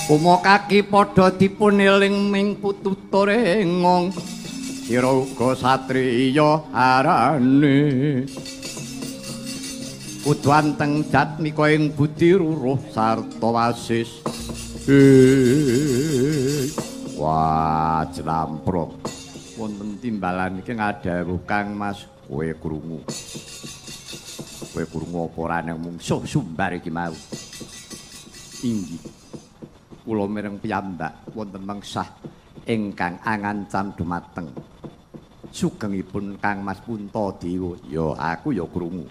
Uma kaki padha dipun eling ming pututore ngong. Sira uga satriya arane. Kudu anteng jatmika ing budi ruruh sarta wasis. Wah, jlamprok. Wonten timbalan iki ngadhawuh Kang Mas, kowe krungu. Kowe krungu apa ora nang mungsuh Sumbar iki mau? Inggih. Kula mireng piyambak wonten mengsah ingkang angancam dumateng sugengipun Kang Mas Puntadewa. Ya aku ya krungu.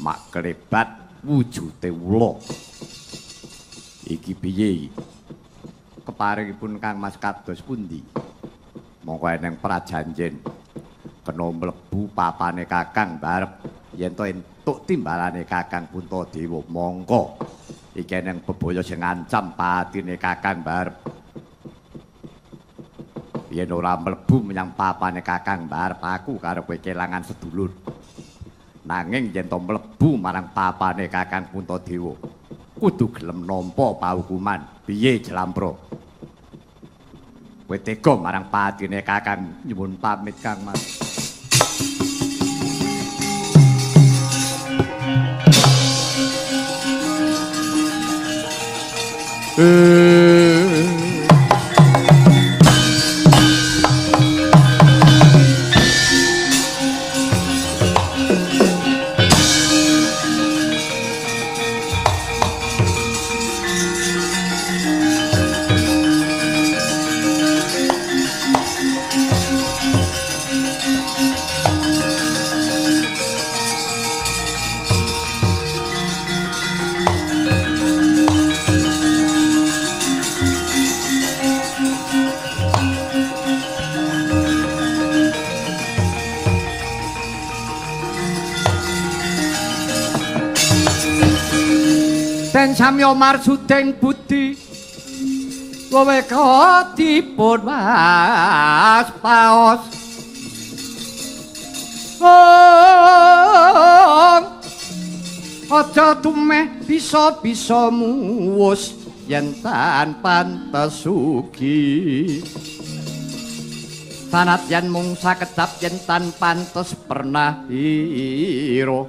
Mak klebat wujute ula. Iki piye iki? Keparingipun Kang Mas kados pundi? Mongko eneng prajanjen kena mlebu papane Kakang barep yen to entuk timbalane Kakang Puntadewa. Mongko iki eneng bebaya sing ngancam patine Kakang barep. Yen ora mlebu menyang papane Kakang barep aku karo kowe kelangan sedulur. Nanging yen to mlebu marang papane Kakang Puntadewa kudu gelem nampa paukuman. Piye Jlampro? Kowe tega marang patine Kakang? Nyuwun pamit Kang Mas. Den samya marsuding budi kowe kadipun waspaos. Aja tumeh bisa-bisa muwus yen tan pantes ugi. Sanadyan mung sakedap yen tan pantes pernah ira.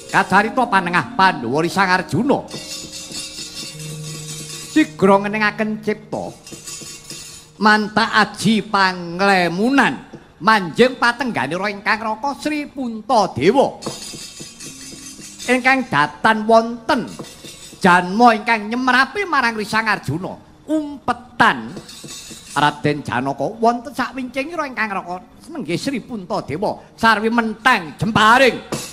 Kacarita panengah Pandhawa Risang Arjuna sigra ngeningaken cipta mantak aji panglemunan manjing patengganira ingkang Raka Sri Puntadewa ingkang datan wonten janma ingkang nyemrapi marang Risang Arjuna umpetan Raden Janaka wonten sakwincingira ingkang Raka nenggih Sri Puntadewa sarwi menteng jemparing.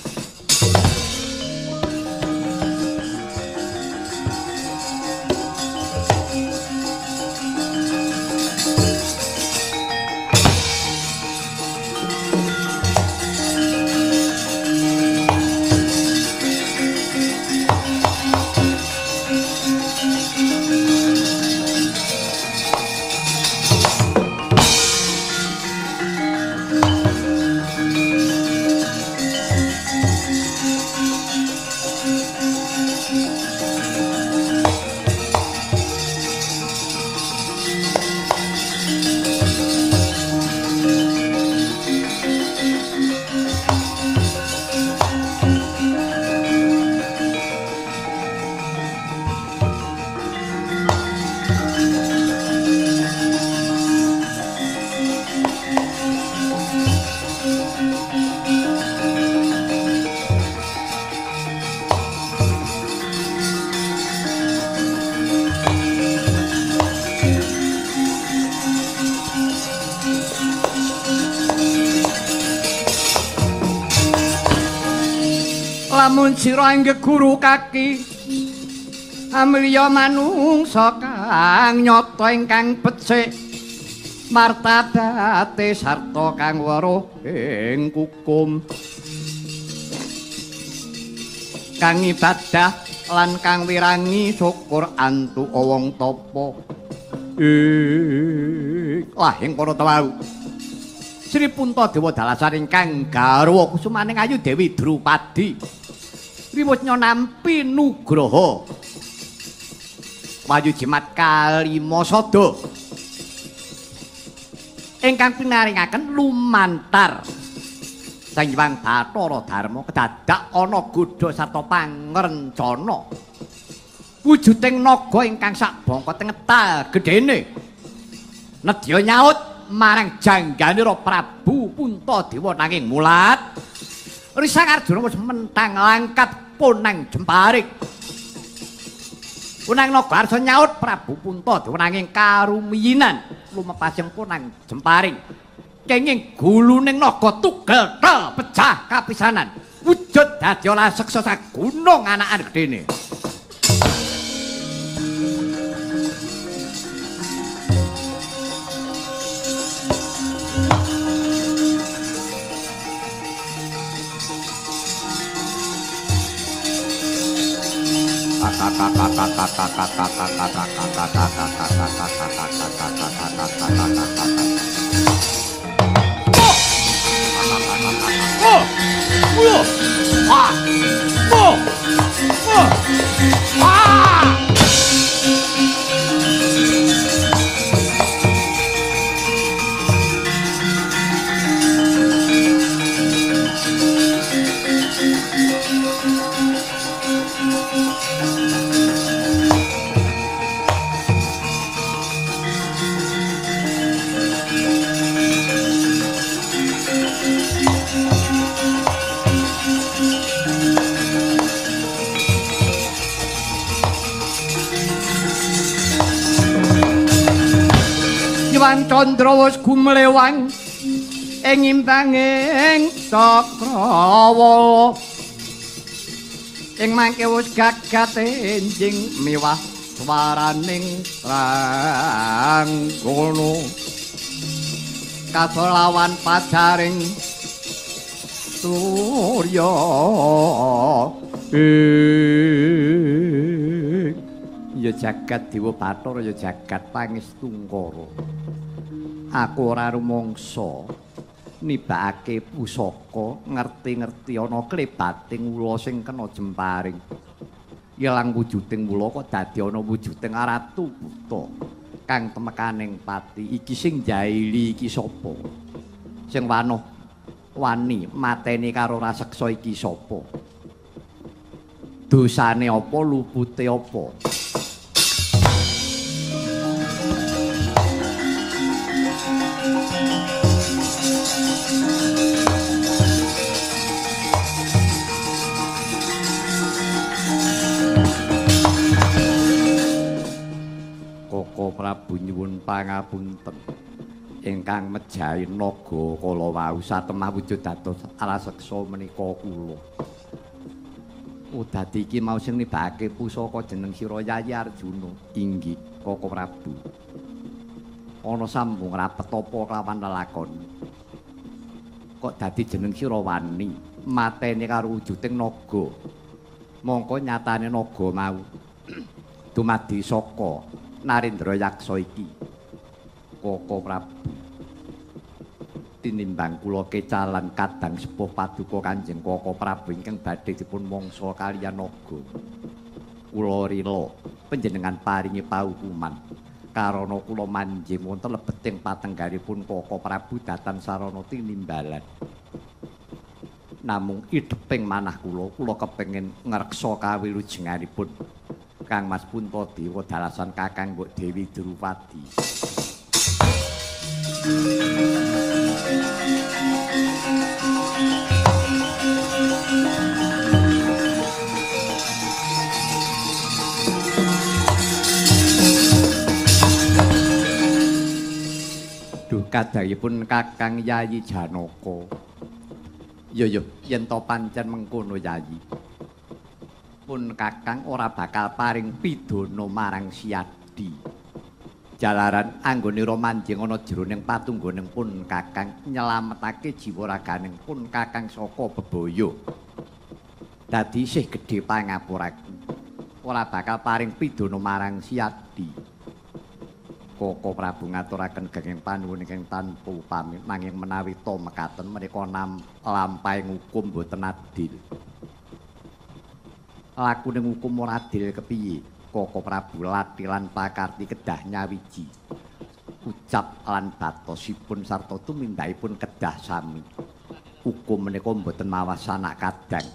Lamun sira inggih guru kaki amriya manungsa kang nyata ingkang becik martabate sarta kang weruh ing kukum kang ibadah lan kang wirangi syukur antuk wong tapa. Lah ing kono tawau Sri Puntadewa dalasan ingkang garwa kusumaning ayu Dewi Drupadi Riwut nampi nugraha Wayu Jimat kalima sada ingkang pinaringaken lumantar Sang Hyang Bathara Darma kedadak ana godha sarta pangrencana wujuding naga ingkang sabangka tengetal gedene nedya nyaut marang jangganira Prabu Puntadewa nanging mulat Risang Arjuna wis mentang langkat punang jemparing. Punang naga arsa nyaut Prabu Puntadewa nanging karumiyinan lumepasing punang jemparing. Kenging guluning naga tugel tel pecah kapisanan. Wujud dadi raseksa sagunung anakan gedene. Candra wis gumlewang ing imbanging cakrawala ing mangke wis gagat enjing miwah swaraning tranggono kasolawan pajaring surya ya jagat Dewa Bathara ya jagat Pangestungkara. Aku ora rumangsa nibakake pusaka ngerti-ngerti ana klebating ula sing kena jemparing. Ilang wujuding ula kok dadi ana wujuding ratu buta kang temekaning pati. Iki sing jaili iki sapa? Sing wanoh wani mateni karo raseksa iki sapa? Dosane apa, lupute apa? Koko Prabu nyuwun pangapunten ingkang mejahi naga kala wau satemah wujud dados raseksa menika kula. Oh dadi iki mau sing nibake pusaka jeneng sira Yayi Arjuna. Inggih Koko Prabu. Ana sambung rapet apa kelawan lelakon? Kok dadi jeneng sira wani mateni karo wujuding naga? Mongko nyatane naga mau dumadi saka Narendra Yaksa iki. Koko Prabu, tinimbang kula kecalan kadang sepuh paduka Kanjeng Koko Prabu ingkang badhe dipun mangsa kaliyan naga. Kula rila panjenengan paringi paukuman karana kula manjing wonten lebeting patenggaripun Koko Prabu datan sarana tinimbalan. Namung idheping manah kula, kula kepengin ngreksa kawilujenganipun Kang Mas Puntadewa dalasan Kakang Mbok Dewi Drupadi. Duh kadangipun Kakang Yayi Janaka. Yo yo yen to pancen mengkono Yayi. Pun Kakang ora bakal paring pidana marang Siadi. Jalaran anggone ora manjing ana jroning patunggoning pun Kakang nyelametake jiwa raganing pun Kakang saka bebaya. Dadi isih gedhe pangapuraku. Ora bakal paring pidana marang Siadi. Koko Prabu ngaturaken genging panuwun ingkang tanpa upami nanging menawi to mekaten menika lampahing hukum boten adil. Lakune hukum ora adil kepiye? Koko Prabu Lathi lan Pakarti kedah nyawiji. Ucap lan batosipun sarta tumindakipun kedah sami. Hukum menika mboten mawas sanak kadang.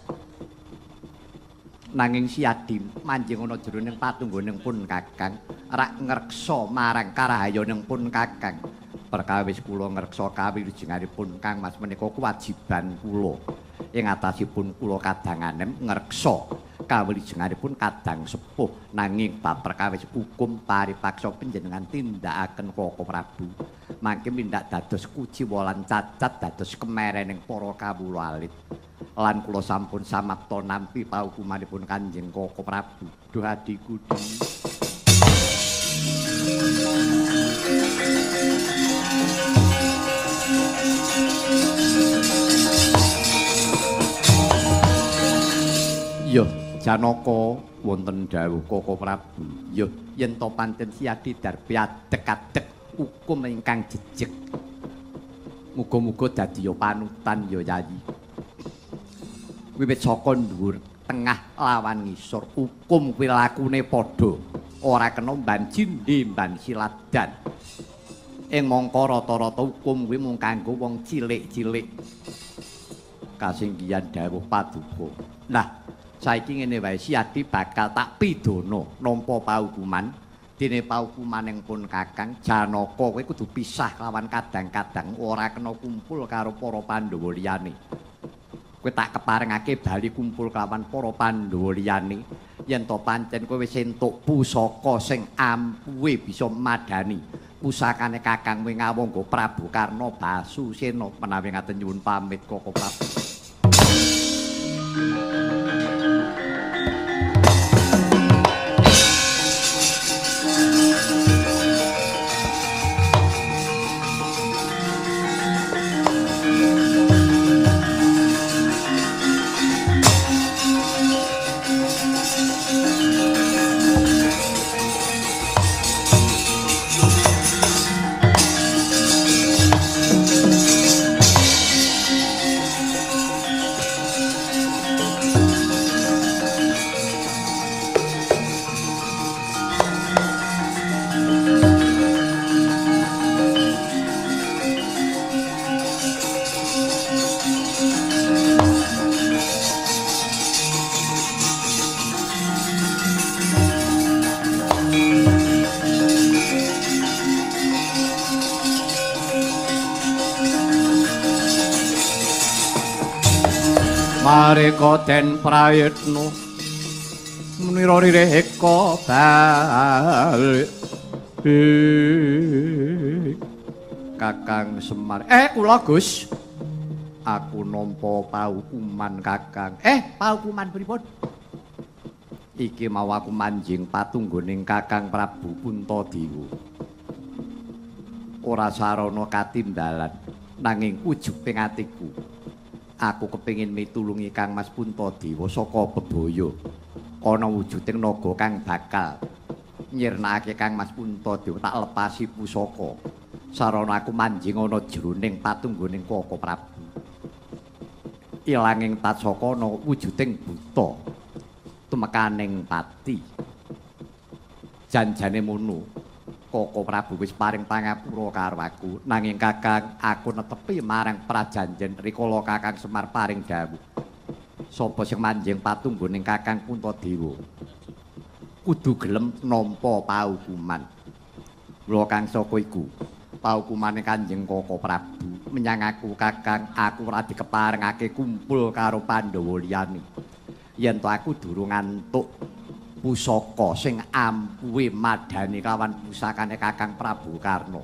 Nanging Siadi manjing ana jroning patunggoning pun Kakang, rak ngreksa marang karahayaning pun Kakang. Perkawis kula ngreksa kawilujenganipun Kang Mas menika kewajiban kula. Ing atasipun kula kadanganem ngreksa kawilujenganipun kadang sepuh, nanging bab perkawis hukum paripaksa panjenengan tindakaken Koko Prabu. Mangke mindak dados kuciwa lan cacat dados kemerening para kawula alit. Lan kula sampun samapta nampi paukumanipun Kanjeng Koko Prabu. Duh adhiku. Yo Janaka wonten dawuh Koko Prabu. Yo yen to pancen Siadi darbi adeg-adeg hukum ingkang jejeg. Muga-muga dadi ya panutan ya Yayi. Wiwit saka dhuwur tengah lawan ngisor hukum kuwi lakune padha, ora kena mban jindhe mban siladan. Ing mangka rata-rata hukum kuwi mung kanggo wong cilik-cilik. Kasinggihan dawuh paduka. Nah, saiki ngene wae, Siadi bakal tak pidana nampa paukuman. Dene paukumaning pun Kakang Janaka kowe kudu pisah lawan kadang-kadang, ora kena kumpul karo para Pandhawa liyane. Kowe tak keparengake bali kumpul kelawan para Pandhawa liyane. Yen to pancen kowe wis entuk pusaka sing ampuhe bisa madani pusakane Kakang Wingawangga Prabu Karna Basusena. Menawi ngaten nyuwun pamit Koko Prabu. Mareka den prayitna menira rireka balik Kakang Semar. Kula Gus, aku nampa paukuman Kakang. Paukuman pripun? Iki mau aku manjing patunggoning Kakang Prabu Puntadewa. Ora sarana katimbalan, nanging ujug ing atiku. Aku kepingin mitulungi Kang Mas Puntadewa saka bebaya. Ana wujuding naga kang bakal nyirnakake Kang Mas Puntadewa tak lepasi pusaka. Sarana aku manjing ana jroning patunggoning Koko Prabu. Ilanging tatsaka ana wujuding buta tumekaning pati. Janjane mono Koko Prabu wis paring pangapura karo aku, nanging Kakang aku netepi marang prajanjen rikala Kakang Semar paring dawuh. Sapa sing manjing patunggoning Kakang Puntadewa kudu gelem nampa paukuman. Mula kang saka iku paukumane Kanjeng Koko Prabu menyang aku Kakang, aku ora dikeparengake kumpul karo Pandhawa liyane. Yen to aku durung ngantuk pusaka sing ampuhe madani kawan pusakane Kakang Prabu Karna.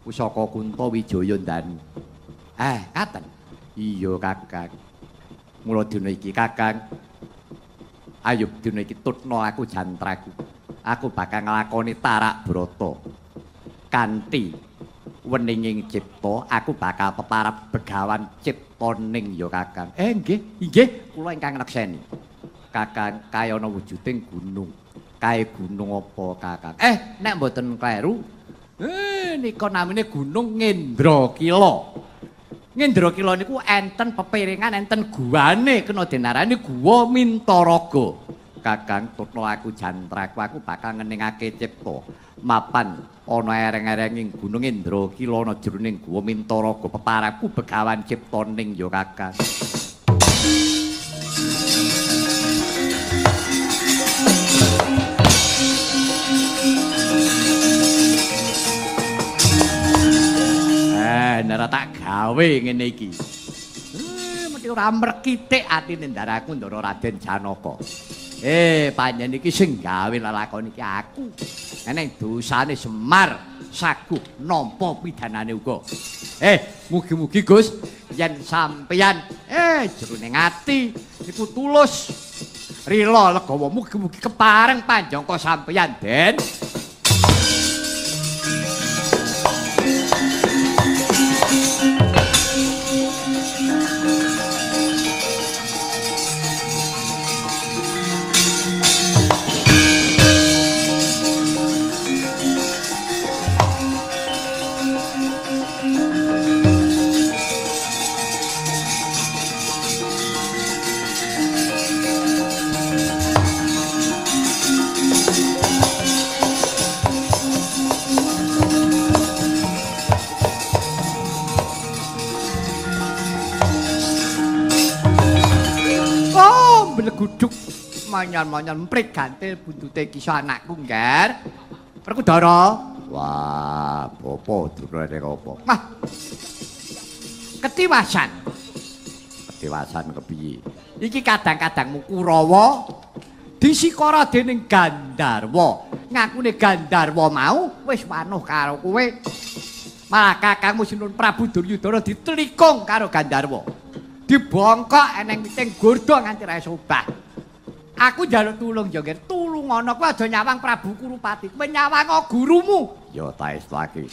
Pusaka Kunta Wijaya Ndanu. Katen. Iya Kakang. Mula dina iki Kakang, ayo dina iki tutna aku jantraku. Aku bakal nglakoni tarak brata. Kanthi weninging cipta, aku bakal peparap begawan ciptaning ya Kakang. Nggih, inggih kula ingkang nekseni. Kakang kaya ana wujuding gunung. Kae gunung apa Kakang? Nek mboten kleru, nika namine Gunung Ngendrakila. Indrakila niku enten pepiringan, enten guane kena denarani Guwa Mintaraga. Kakang tutno aku jantraku, aku bakal ngeningake cipta. Mapan ana ereng-ereng ing Gunung Indrakila ana jroning Guwa Mintaraga, peparapku Begawan Cipta ning ya Kakang. Nek tak gawe ngene iki. Mesti ora merkitik atine ndaraku Ndara Raden Janaka. Panjen iki sing gawe lelakon iki aku. Eneng dosane Semar saguh nampa pidanane uga. Mugi-mugi Gus yen sampeyan jroning ati iku tulus rila legawa, mugi-mugi kepareng panjangka sampeyan, Den. Guduk manyan-manyan emprit gantil buntute kisah anakku, Ngger. Werkudara. Wah, bapa durane apa? Wah. Ketiwasan. Ketiwasan kepiye? Iki kadang-kadangmu Kurawa disikara dening Gandharwa. Ngakune Gandharwa mau wis wanuh karo kowe. Malah kakangmu Sinun Prabu Duryudana ditelikung karo Gandharwa. Dibongkok eneng witing gurda nganti ra iso obah. Aku njaluk tulung ya, Ngger. Tulungono kowe aja nyawang Prabu Kurupati. Kowe nyawang gurumu. Ya ta estake.